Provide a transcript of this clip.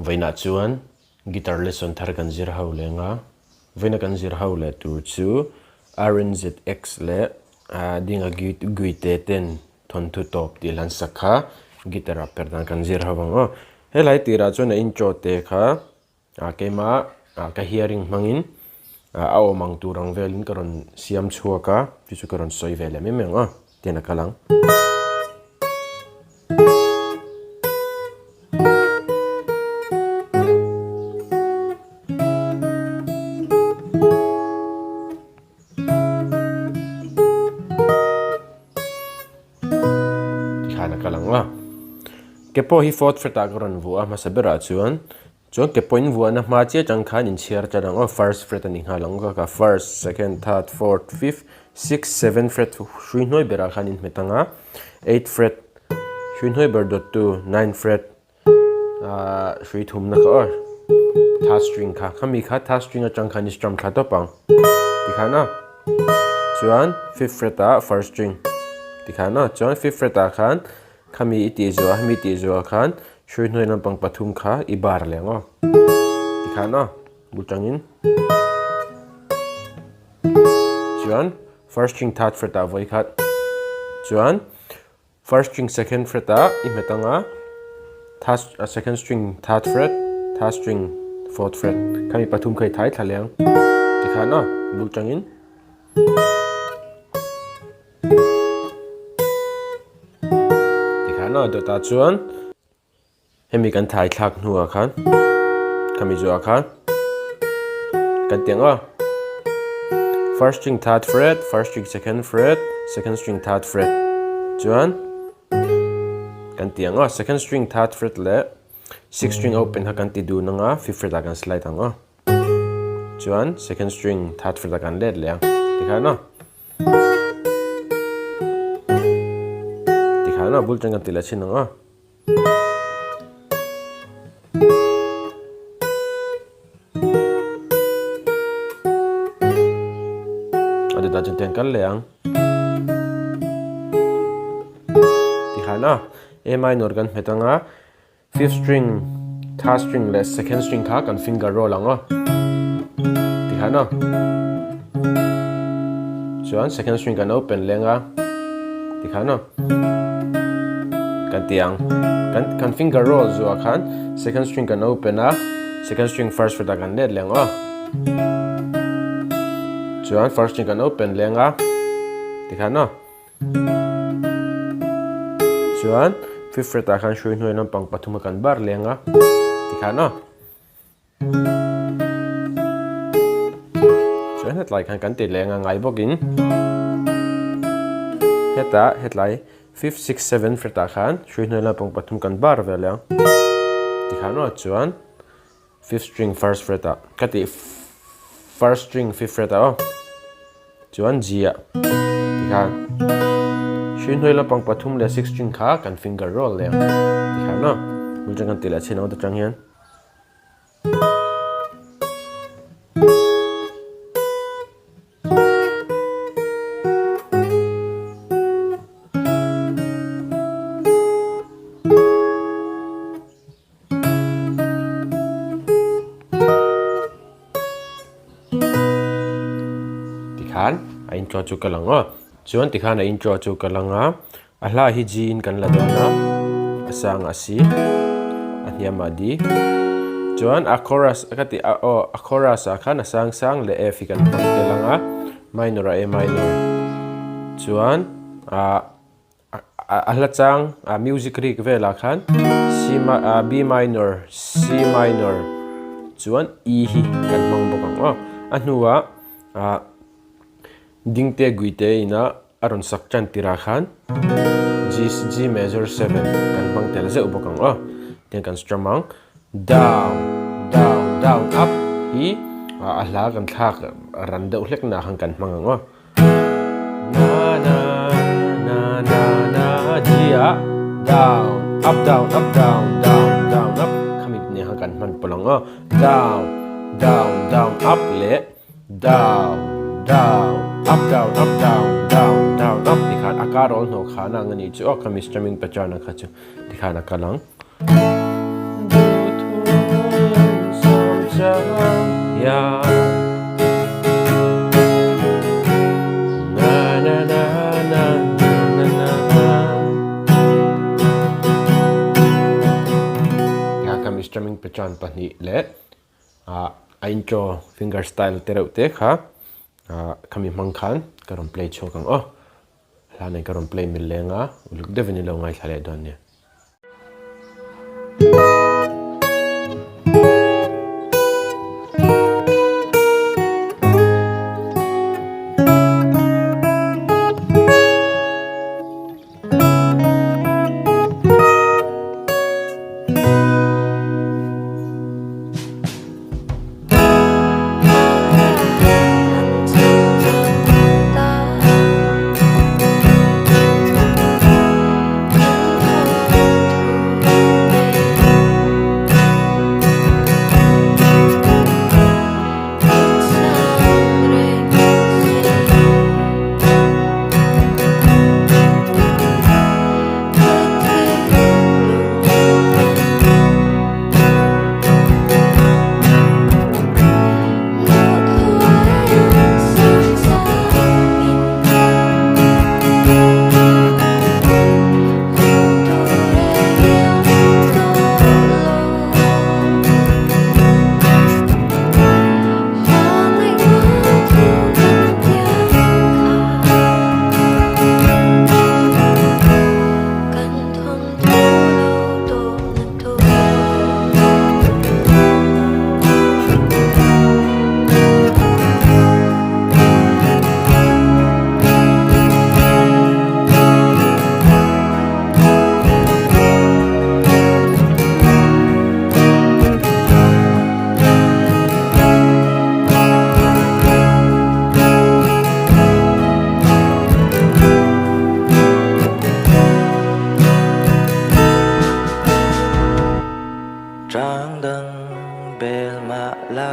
Vawiinah chuan guitar lesson thar kan zir ho leng a, vawiina kan zir ho leh tur chu RNZX leh Dinga Guite ten thawnthu tawp tih hlan sak kha guitar ah per dan kan zir ho ang aw. Helai tirah chuan a intro te kha keimah ka hearing hmangin a awm ang tur ang velin ka rawn siam chhuak a, chu chu ka rawn sawi ve leh mai mai ang aw, tian a kal ang. Tikhan a kal ang a, ke pawh hi fourth fret ah ka rawn vuah a hmasa berah chuan Chuan ke point vuahna hma chiah atang khan inchhiar tan ang aw, first fret a ni nghal ang ka first, second, third, fourth, fifth, sixth, seventh fret hrui hnuai berah khan inhmet ang a, eighth fret hrui hnuai ber dawt tu, ninth fret ah hrui thumna kha aw, third string kha, khami kha third string atang khan i strum thla tawp ang tikhan a, chuan fifth fret ah first string tikhan a, chuan fifth fret ah khan Khami i tih zuah, hemi tih zuah khan hrui hnuai lampang pathum kha i bar leh ang aw. Tikhan aw, bul tangin. Chuan first string third fret ah vawi khat. Chuan first string second fret ah i hmet anga third second string third fret, third string fourth fret. Khami pathum kha i thai thla leh ang. Tikhan aw, bul tangin. Tikhan a dawtah chuan hemi kan thai thlak hnuah khan khami zuah khan kan ti ang a first string third fret first string second fret second string third fret chuan kan ti ang a second string third fret leh sixth string open kha kan ti dun ang a fifth fret ah kan slide ang a chuan second string third fret ah kan let leh ang tikhan a. Tikhan a bul tang kan ti leh chin ang a. A ti dan chuan tiang kal leh ang. Tikhan a A minor kan hmet ang a. Fifth string, third string leh second string kha kan finger roll ang aw. Tikhan aw. Chuan second string kan open leng a. Tikhan aw. Kan ti ang. Kan kan finger roll zuah khan second string kan open a, second string first fret ah kan let leng aw. Chuan first string kan open leng a. Tikhan aw. Chuan fifth fret ah khan hrui hnuai lampang pathum a kan bar leng a tikhan aw. Chuan hetlai khan kan ti leng a ngai bawkin hetah hetlai fifth, sixth, seventh fret ah khan hrui hnuai lampang pathum kan bar ve leng tikhan aw chuan fifth string first fret ah ka tih first string fifth fret ah aw chuan G ah tikhan hrui hnuai lampang pathum leh sixth string kha kan finger roll leh ang tikhan aw bul tang kan tih leh chin ang ta tang hian. Tikhan a intro chu ka lang aw. Chuan tikhan a intro chu ka lang a, a hla hi G in kan la dawn a, a sang a C, a hniam a D. Chuan a chorus ka tih a aw a chorus ah khan a sang sang leh F hi kan hmang tel ang a, minor ah A minor. Chuan ah. A hla chang a music rik velah khan C B minor, C minor chuan E hi kan hmang bawk ang aw. A hnuah ah dingte guite ina a rawn sak tan tirah khan G G major 7 kan hmang tel zeuh bawk ang aw. Tiang kan strum ang down down down up hi a hla kan thlak ran deuh hlek na khan kan hmang ang aw. Na na na na na G ah down up down up down down down up khami nen khan kan hman pawlh ang aw down down down up leh down down up down up down down down up tikhan a kar awl hnawh khan ang a nih chu aw khami strumming pattern ang kha chu tikhan a kal ang. chang hian na na na na na na na. Kha kami strumming pattern pahnih leh a intro finger style te reuh te kha khami hmang khan ka rawn play chhuak ang aw. Hla nei ka rawn play mil leng a, uluk deuhin i lo ngaithla leh dawn nia. Chang dang bel mah la.